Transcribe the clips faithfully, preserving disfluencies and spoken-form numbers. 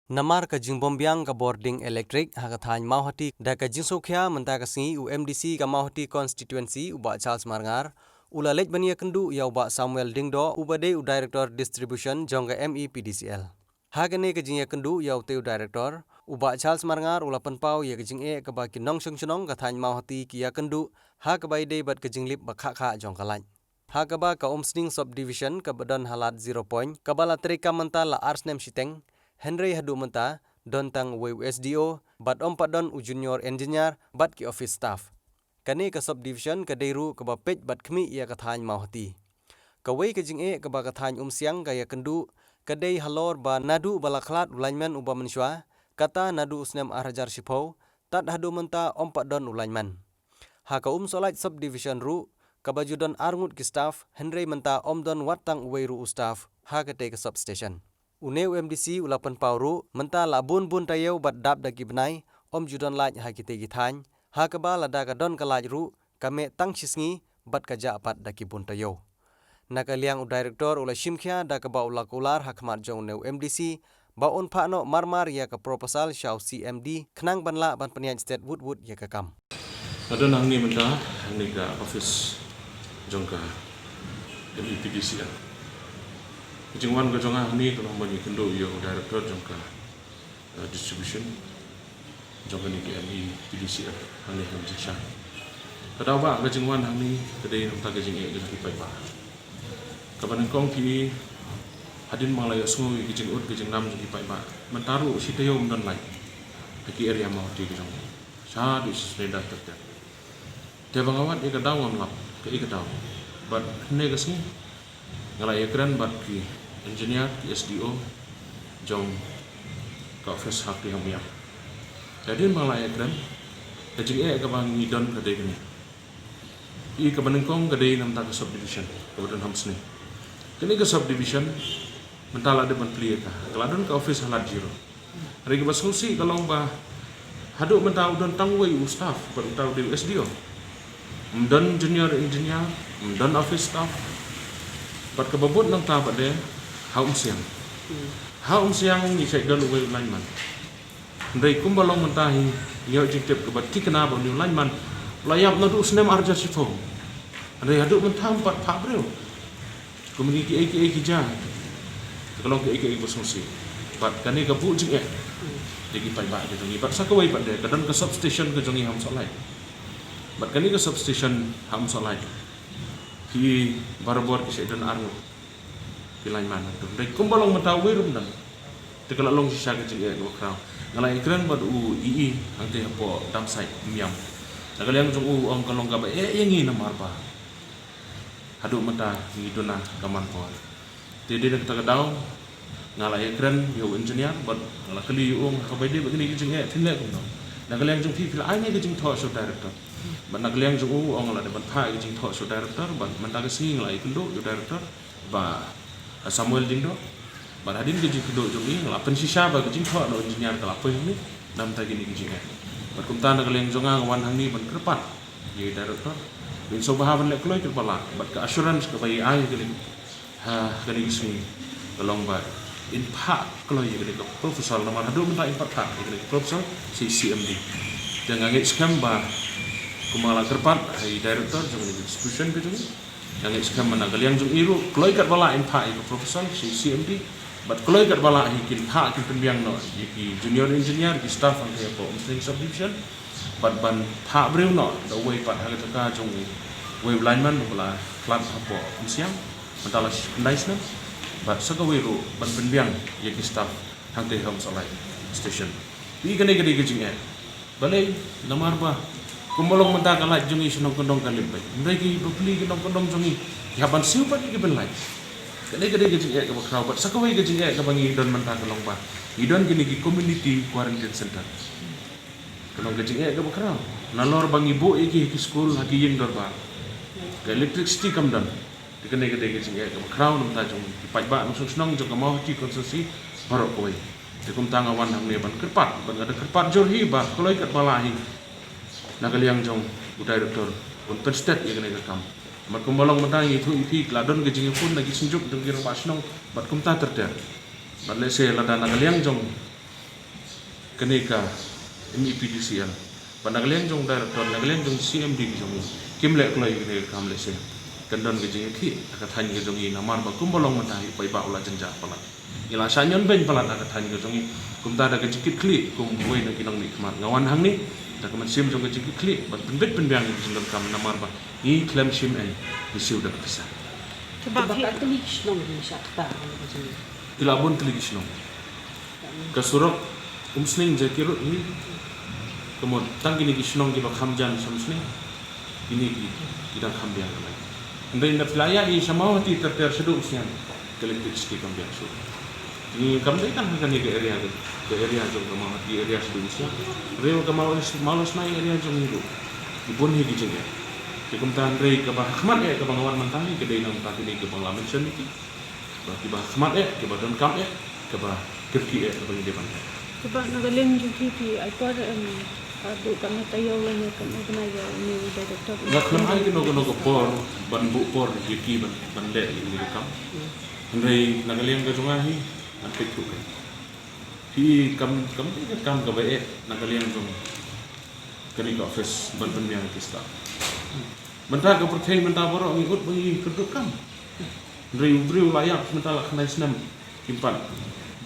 Namar ka jingbymbiang ka bording elektrik ha ka thaiñ Mawhati, da ka jingsngewkhia mynta ka sngi u M D C ka Mawhati constituency u Bah Charles Marngar u la leit ban ïakynduh ïa u Bah Samuel Diengdoh uba dei u director distribution jong ka M E P D C L. Ha kane ka jingïakynduh ïa utei u director, u Bah Charles Marngar u la pynpaw ïa ka jingeh kaba ki nongshong shnong ka thaiñ Mawhati ki ïakynduh ha kaba ïadei bad ka jinglip ba khah khah jong ka light. Ha kaba ka Umsning subdivision kaba don ha lad Zero Point kaba la treikam mynta la ar snem shiteng, hynrei haduh mynta don tang uwei u S D O bad ym pat don u junior engineer bad ki office staff. Kane ka subdivision ka dei ruh kaba peit bad khmih ïa ka thaiñ Mawhati. Kawei ka jingeh kaba ka thaiñ Umsiang ka ïakynduh ka dei halor ba naduh ba la khlad u lineman uba mynshuwa, kata naduh u snem ar hajar shiphew, tad haduh mynta ym pat don u lineman. Ha ka Umsohlait subdivision ruh kaba ju don ar ngut ki staff, hynrei mynta ym don wat tang uwei ruh u staff ha katei ka substation. Une u M D C u la pynpaw ruh mynta la bun bun taïew bad dap da ki bnai ym ju don light ha kitei ki thaiñ, ha kaba lada ka don ka light ruh ka meh tang shisngi bad ka jah pat da ki bun taïew. Na ka liang u director u la shimkhia da kaba u la kular ha khmat jong une u M D C ba un phah noh marmar ïa ka proposal sha u C M D khnang ban lah ban pynïaid stet wut wut ïa ka kam. Nga don hangne mynta hangne ka office jong ka M E P D C L. Ka jingwan ka jong nga hangne ka long ban ïakynduh ïa u director jong ka, eh, distribution jong kane ka M E P D C L hangne ha Umsning. Ka daw ba ka jingwan hangne ka dei namar ka jingeh ka jong ki paidbah. Kaba nyngkong ki, hadien ba nga la ïohsngew ïa ki jingud ki jingnam jong ki paidbah, mynta ruh shi taïew ym don light ha ki area Mawhati ka jong ngi. Shaduh shisneidaw ter ter. Te ba nga wad ïa ka daw ngam lap kaei ka daw. Bad hynne ka sngi nga la ïakren bad ki engineer, ki S D O jong ka office ha Kri Hangmiam. Te hadien ba nga la ïakren, ka jingeh kaba ngi don ka dei kane. Ïa kaba nyngkong ka dei namar ka subdivision kaba don ha Umsning. Kane ka subdivision mynta la dep ban plie ka, ka la don ka office ha lad Zero. Hynrei kaba sngewsih ka long ba haduh mynta u don tang uwei u staff bad uta u dei u S D O. Ym don junior engineer, ym don office staff. Bad kaba bud nangta pat de ha Umsiang. Ha Umsiang ngi shait don uwei u lineman. Hynrei kumba long mynta hi, ngi ïoh jingtip kaba thikna ba une u lineman u la ïap naduh u snem ar hajar shiphew. Hynrei haduh mynta ym pat phah briew. Kumne kiei kiei ki jia. Te ka long kiei kiei ba sngewsih. Bad kane ka buh jingeh ïa ki paidbah ka jong ngi. Bad sa kawei pat de ka don ka substation ka jong ngi ha Umsohlait. Bad kane ka substation ha Umsohlait, ki barabor ki shait don ar ngut ki lineman hangto. Hynrei kumba long mynta uwei ruh ym don. Te ka la long shisha ka jingeh kaba khraw. Nga la ïakren bad u E E hangtei hapoh Damsait Umïam. Na ka liang jong u u ong ka long kaba eh ïa ngi namar ba haduh mynta ngi duna ka manpower. Te dei na kata ka daw nga la ïakren ïa u engineer bad nga la kylli ïa u, ong ha kaba ïadei bad kine ki jingeh phin leh kumno. Na ka liang jong phi, phi la ai ne ka jingthoh sha u director? Bad na ka liang jong u u ong la dei ban phah ïa ka jingthoh sha u director bad mynta ka sngi nga la ïakynduh ïa u director, Bah Samuel Diengdoh. Bad hadien ka jingkynduh jong ngi nga la pynshisha ba ka jingthoh na u engineer ka la poi hangne namar kine ki jingeh. Bad kumta na ka liang jong nga nga wan hangne ban kyrpad ïa i director ba in sngewbha ban leh kloi katba lah bad ka assurance kaba i ai ïa kane, ha kane ka sngi ka long ba in phah kloi ïa kane ka proposal namar haduh mynta im pat phah ïa kane ka proposal sha i C M D. Te nga ngeit skhem ba kumba nga la kyrpad ha i director jong kane ka institution ka jong ngi, nga ngeit skhem ba na ka liang jong i ruh kloi katba lah in phah ïa ka proposal sha i C M D bad kloi katba lah hi kin phah kin pynbiang noh ïa ki junior engineer, ki staff hangtei hapoh Umsning subdivision. Bad ban phah briew noh da uwei pat ha ka jaka jong uwei u lineman uba la khlad hapoh Umsiang. Mynta la shi khyndai snem. Bad sa kawei ruh ban pynbiang ïa ki staff hangtei ha Umsohlait station. Ïa kane ka dei ka jingeh. Balei? Namar ba kumba long mynta ka light jong ngi sha nongkyndong ka lip beit. Hynrei ki bapli ki nongkyndong jong ngi ki hap ban siew pat ïa ki bill light. Kane ka dei ka jingeh kaba khraw bad sa kawei ka jingeh kaba ngi don mynta ka long ba ngi don kine ki community quarantine center. Ka long ka jingeh kaba khraw. Nalor ba ngi buh ïa ki ha ki skul, ha ki ïing dorbar, ka electricity kam don. Te kane ka dei ka jingeh kaba khraw na ka bynta jong ki paidbah nongshong shnong jong ka Mawhati constituency baroh kawei. Te kumta nga wan hangne ban kyrpad, ban, nga da kyrpad jur hi ba kloi katba lah hi na ka liang jong u director un pynstet ïa kane ka kam. Bad kumba long mynta ngi ïathuh ïa phi, la don ka jingïakhun na ki synjuk jong ki rangbah shnong bad kumta ter ter. Bad lehse lada na ka liang jong Kane ka M E P D C L, ba na ka liang jong director, na ka liang jong C M D ka jong ngi, kim leh kloi kane ka kam lehse kan don ka jingïakhih ha ka thaiñ ka jong ngi, namar ba kumba long mynta hi paidbah u la jynjar palat. Ngi la shah ñion beiñ palat ha ka thaiñ ka jong ngi. Kumta da ka jingkitkhlieh kum uwei na ki nongmihkhmat, nga wan hangne da ka mynsiem jong ka jingkitkhlieh ban pynbit pynbiang ïa ka jingdonkam, namar ba ngi khlem shim ei, ngi siew da ka pisa. Te ba phi, katno tylli ki shnong ki shah ktah ha ka jong ngi? Ki la bun tylli ki shnong. Ka surok Umsning Jakiru hi, ka mut tang kine ki shnong kiba kham jan sha Umsning, kine ki, ki dang kham biang ka lai. Hynrei ynda phi la ïaid sha Mawhati ter ter shaduh Umsning, ka electricity kam biang shuh. Ngi kam dei tang ha kane ka area ka, ka area jong ka Mawhati area shaduh Umsning. Hynrei ka Mawlas-, Mawlasnai area jong ngi ruh ki bun hi ki jingeh. Te kumta hynrei kaba ha khmat eh kaba nga wan mynta hi ka dei na bynta kine kiba nga la mention ïa ki. Ba kiba ha khmat eh, kiba donkam eh, kiba kyrkieh eh, kaba ngi dei ban leh. Te ba na ka liang jong phi, phi ai por em, haduh katno taïew lane katno bnai ïa une u director? Nga khlem ai kano kano ka por ban buh por ïa ki ban, ban leh ïa kane ka kam. Hynrei na ka liang ka jong nga hi, ngan peit through ka. Phi kam, kam dei ka kam kaba eh na ka liang jong kane ka office ban pynbiang ïa ki staff. Mynta ka pyrthei mynta baroh ngi ud ba ngi kyrduh kam. Hynrei u briew la ïap mynta la khyndai snem, kim pat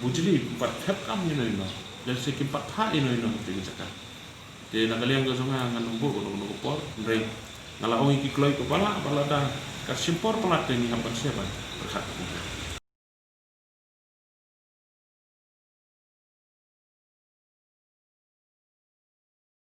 bujli, kim pat thep kam ïano ïano, lehse kim pat thah ïano ïano ha kata ka jaka. Te na ka liang ka jong nga ngan ym buh kano kano ka por, hynrei nga la ong ïa ki kloi kiba lah ba lada ka shim por palat te ngi hap ban shim ban pyrkhat.